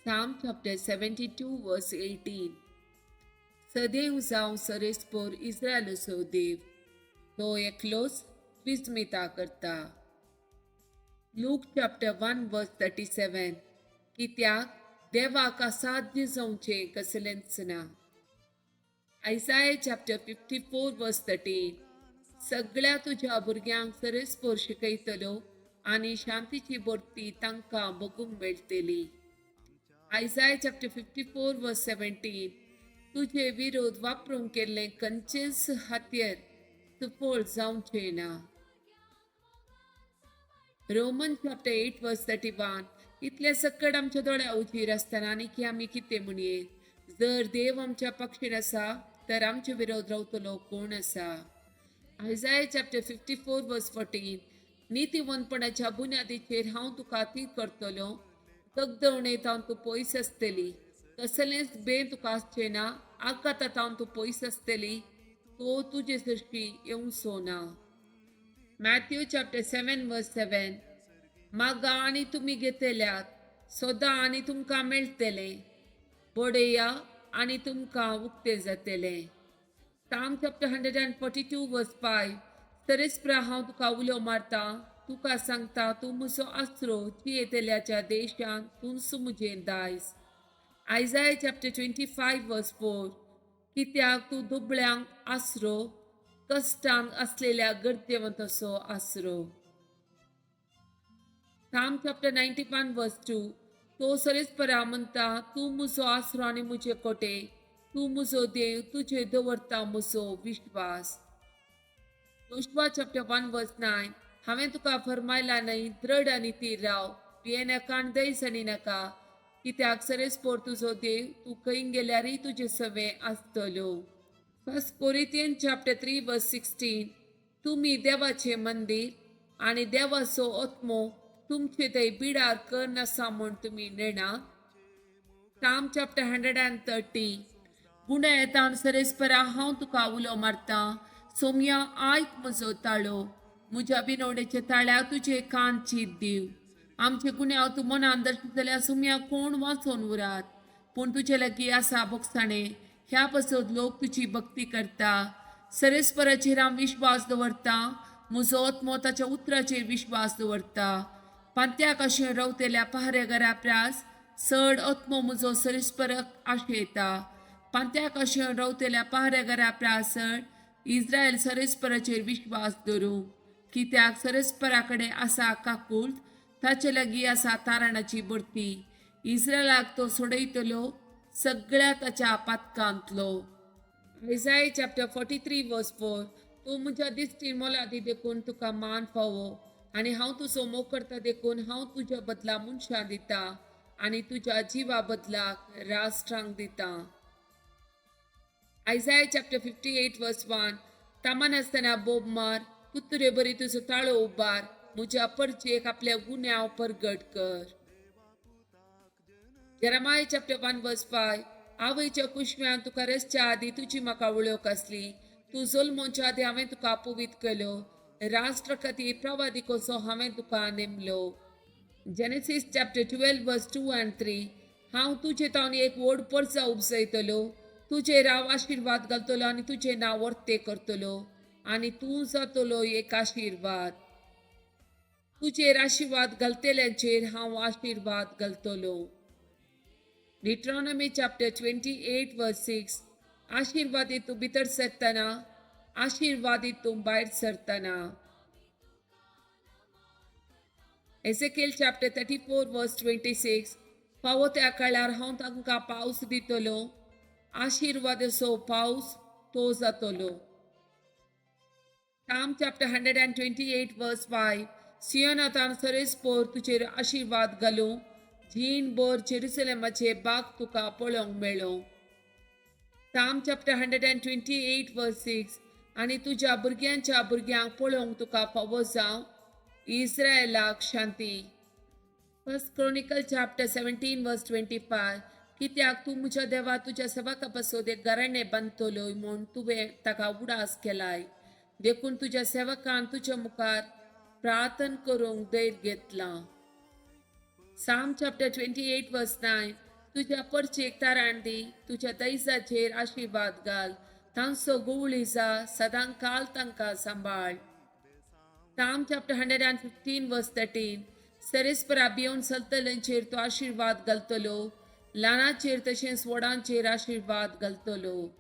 Psalm chapter 72 verse 18. सदैव जावं सरेस्पोर इस्रायलाचो देव, तो एकलोच विस्मिता करता. Luke chapter 1 verse 37. कित्याक देवाक असाध्य जावचें कसलेंच ना. Isaiah chapter 54 verse 13. सगळ्या तुज्या भुरग्यांक सरेस्पोर शिकयतलो आनी शांतीची भरती तांकां बगूंक मेळटली. Isaiah chapter 54 verse 17. तुजे विरोध वापरूंक केल्लें खंयचेंच हातयर सुफळ जावचें ना. Roman chapter 8 verse 31. इतले सकट आमच्या दोळ्या उजीर आसतना आनी की आमी कितें म्हणये? जर देव आमच्या पक्षीन आसा तर आमचे विरोध रावतलो कोण आसा? Isaiah chapter 54 verse 14. नितीवंतपणाच्या बुन्यादीचेर हांव तुका ती करतलो, दगदवणे तावन तूं पयस आसतली, कसलेंच बें तुका आसचें ना, आकाता तावन तूं पयस आसतली, तो तुजे सरशी येवचो ना. Matthew chapter 7 verse 7. मागा आनी तुमी घेतल्यात, सोदा आनी तुमकां मेळटलें, बडया आनी तुमकां उक्तें जातलें. Psalm chapter 142 verse 5. सरेस्प्रा हांव तुका उलो मारता, तुका सांगता तूं म्हजो आसरो, जियेतल्याच्या देशांत तूंच म्हजें दायज. Isaiah chapter 25 verse 4. कित्याक तूं दुबळ्यांक आसरो, कश्टांत आसलेल्या गरजेवंताचो आसरो. Psalm chapter 91 verse 2. तो सरेस्परा म्हणटा, तूं म्हजो आसरो आनी म्हजे कोटे, तूं म्हजो देव, तुजेर दवरता म्हजो विश्वास. Joshua chapter 1 verse 9. हांवें तुका फरमायला न्हय, दृढ आनी थीर राव, भियेनाका आनी दैसणी नाका, कित्याक सरेस्पोर तुजो देव तूं खंय गेल्यारय तुजे सवें आसतलो. First Corinthian chapter 3 verse 16. तुमी देवाचें मंदीर आनी देवाचो आत्मो तुमचे थंय बिडार करून आसा म्हूण तुमी नेणा. Psalm chapter 130. गुण्या सरेस्परा हांव तुका उलो मारता, सोमया आयक म्हजो ताळो, म्हज्या विनवणेच्या ताळ्याक तुजे कान चीत दिव. आमचे गुन्यांव तूं मनान दर्शत जाल्यार सोमया कोण वाचोवन उरात? पूण तुजे लागीं आसा भोगसाणे, ह्या पासत लोक तुजी भक्ती करता. सरेस्पराचेर हांव विश्वास दवरता, म्हजो आत्मो ताच्या उतराचेर विश्वास दवरता. पांत्याक अशें रावतल्या पहाऱ्या घरा प्रास चड आत्मो म्हजो सरेस्परक आशेता. पांत्याक अशें रावतल्या पहाऱ्या घरा प्रास चड इस्रायल सरेस्पराचेर विश्वास दवरूं. कित्याक सरेस्परा कडेन आसा काकूळट, ताचे लागीं आसा तारणाची भरती. इस्रायलाक तो सोडयतलो सगळ्या ताच्या पातकांतलो. Isaiah chapter 43 verse 4. तूं म्हज्या दिश्टीन मोलादी देखून तुका मान फावो, आनी हांव तुजो मोग करता देखून हांव तुज्या बदला मनशां दिता आनी तुज्या जिवा बदलाक राष्ट्रांक दिता. Isaiah chapter 58 verse 1. तामानासतना बोब मार, कुत्रे बरी तुजो ताळो उबार, म्हज्या परचेक आपल्या गुन्यांव परगट कर. Jeremiah chapter 1 verse 5. आवयच्या कुशव्यान तुका रसच्या आदी तुजी म्हाका वळख आसली, तूं जल्मोच्या आदी हांवें तुका पवित्र केलो, राष्ट्र खातीर प्रवादी कसो हांवें तुका नेमलो. Genesis chapter 12 verse 2 and 3. हांव तुजे तावन एक व्हड परचा उपजयतलो, तुजेर हांव आशिर्वाद घालतलो आनी तुजें नांव वर्ते करतलो आनी तूं जातलो एक आशिर्वाद. तुजेर आशिर्वाद घालतल्यांचेर हांव आशिर्वाद घालतलो. Deuteronomy chapter 28 verse 6. आशिर्वादी तूं भितर सरतना, आशिर्वादी तूं भायर सरतना. Ezekiel chapter 34 verse 26. फावो त्या काळार हांव तांकां पावस दितलो, आशिर्वादाचो पावस तो जातलो. Psalm chapter 128 verse 5. सियोनातान सरेस्पोर तुजेर आशिर्वाद घालूं, जीण भर जेरुसलेमाचे बाग तुका पळोवंक मेळूं. Psalm chapter 128 verse 6. आनी तुज्या भुरग्यांच्या भुरग्यांक पळोवंक तुका फावो जावं, इस्रायलाक शांती. First Chronicle chapter 17 verse 25. कित्याक तूं म्हज्या देवा तुज्या सेवका पासत एक घराणें बांदतलोय म्हूण तुवें ताका उडास केलाय, देखून तुज्या सेवकान तुज्या मुखार प्रार्थन करूंक धैर्य घेतलां. Psalm chapter 28 verse 9. तुज्या परचेक ताराण दी, तुज्या दैजाचेर आशिर्वाद घाल, तांचो गुवळी जा, सदां काल तांकां सांबाळ. Psalm chapter 115 verse 13. सरेस्परा भिवन चलतल्यांचेर तो आशिर्वाद घालतलो, ल्हानाचेर तशेंच व्हडांचेर आशिर्वाद घालतलो.